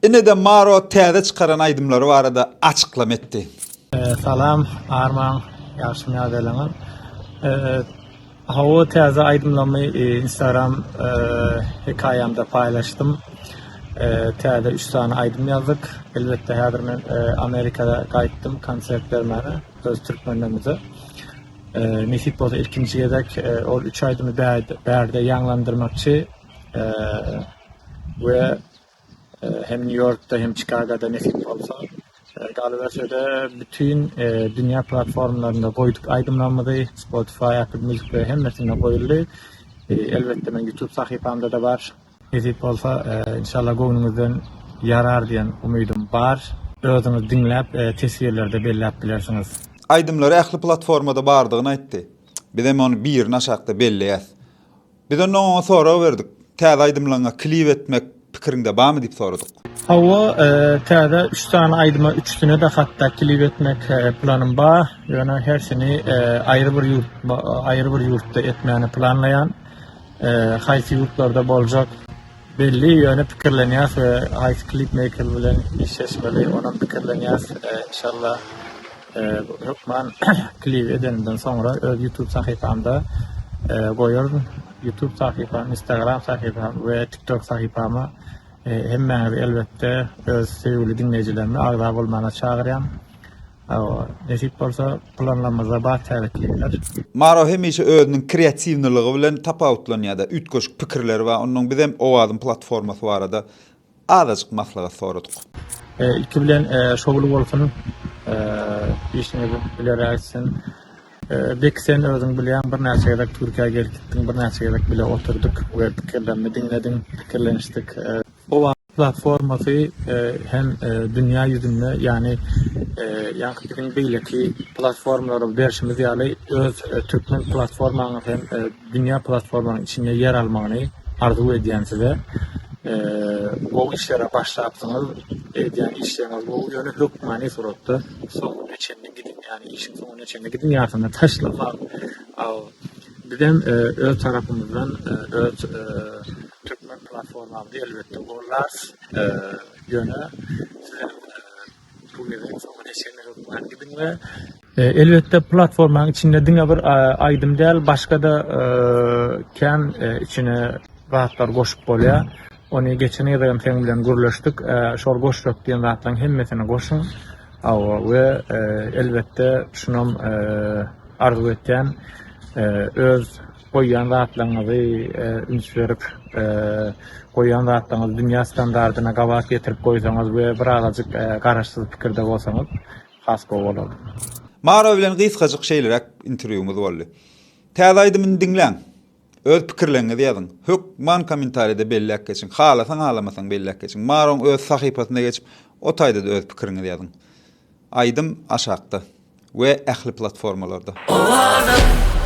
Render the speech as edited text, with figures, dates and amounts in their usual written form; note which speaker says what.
Speaker 1: Ine-de Maro täze çykaran aýdymlary barada açyklama etdi.
Speaker 2: Salam armaň ýagşymy ýagdaýlaryňyz. Hawa täze aýdymlarymy instagram hekaýamda paýlaşdym. Täze üç sany aýdym ýazdyk. Elbetde häzir men Amerikada gaýtdym konsert bermäne öz türkmenlerimize. Nesip bolsa ilkinji gezek ol üç aýdymy bärde ýaňlandyrmakçy we hem Nýu-Ýorkda hem Çikagoda nesip bolsa. Galyberse-de bütin dünýä platformalarynda goýduk aýdymlarymyzy, Spotify, Apple Music we hemmesinde goýuldy. Elbetde meň YouTube sahypamda-da bar. Nesip bolsa inşallah göwnüňizden ýarar diýen umydym bar. Özüňiz diňläp teswirlerde belläp bilersiňiz.
Speaker 1: Aýdymlary ähli platformada bardygyny aýtdy. Bizem ony birini aşakda belleýäs. Biz onda oňa sorag berdik. Täze aýdymlaryňa klip etmek pikiriňde barmy diýip soradyk.
Speaker 2: Hawa, täze üç sany aýdyma üçüsine-de hatda klip etmek planym bar. Ýöne hersini aýry bir ýurt aýry bir ýurtda etmäni planlaýan. Haýsy ýurtlarda boljak belli, ýöne pikirlenýäs we haýsy klip meýker bilen işleşmeli onam pikirlenýäs. Inşallah Hökman klip edenimden soňra öz YouTube sahypamda goýaryn. YouTube sahypam, Instagram sahypam we TikTok sahypama hemmäňizi elbetde öz söýgüli diňleýjilerimi agza bolmaga çagyrýan. Nesip bolsa planlarymyzda bar täze klipler.
Speaker 1: Maro hemişe özüniň kreatiwnylygy bilen tapawutlanýar-da, üýtgeşik pikirleri bar. Onnoň bizem Owazym platformasy barada Azajyk maslahat soradyk.
Speaker 2: Ilki bilen şowly bolsun işiňiz ileri gitsin. Beki sen özüň bilýäň birnäçe gezek Türkiýä gelip gitdiň birnäçe gezek bile oturdyk we pikirlerimi diňlediň pikirlenişdik. Owaz platformasy hem dünýä ýüzünde ýagny ýaňky biziň beýleki platformalara berşimiz ýaly öz türkmen platformaňyz hem dünýä platformanyň içinde ýer almagyny arzuw edýän size. Gowy işlere başlapsyňyz, edýän işleriňiz gowy, ýöne hökmany suratda soňuna çenli gidiň, ýagny işiň soňuna çenli gidiň, ýarsyny taşlamaň. Bizem öz tarapymyzdan öz türkmen platformamyzy elbetde gollarys. Ýöne sizem bu gezek soňuna çenli hökman gidiň we Elbetde platformanyň içinde diňe bir aýdym däl başga-da kän içine zatlar goşup bolýar. Ony geçen gezegem seň bilen gürleşdik. Şol goşjak diýen zatlaryň hemmesini goşuň. Hawa we elbetde şunam arzuw etýän öz goýýan zatlaryňyzy üns berip goýýan zatlaryňyzy dünýä standardyna gabat getirip goýsaňyz we birazajyk garaşsyz pikirde bolsaňyz Has gowy bolardy.
Speaker 1: Maro bilen gysgajyk şeýleräk interwýumyz boldy. Täze aýdymyny diňläň. Öz pikirleriňizi ýazyň. Hökman kommentariýada belläp geçiň. Halasaň halamasaň belläp geçiň. Maroň öz sahypasyna geçip o taýda-da öz pikiriňizi ýazyň. Aýdym aşakda we ähli platformalarda.
Speaker 3: Owazam.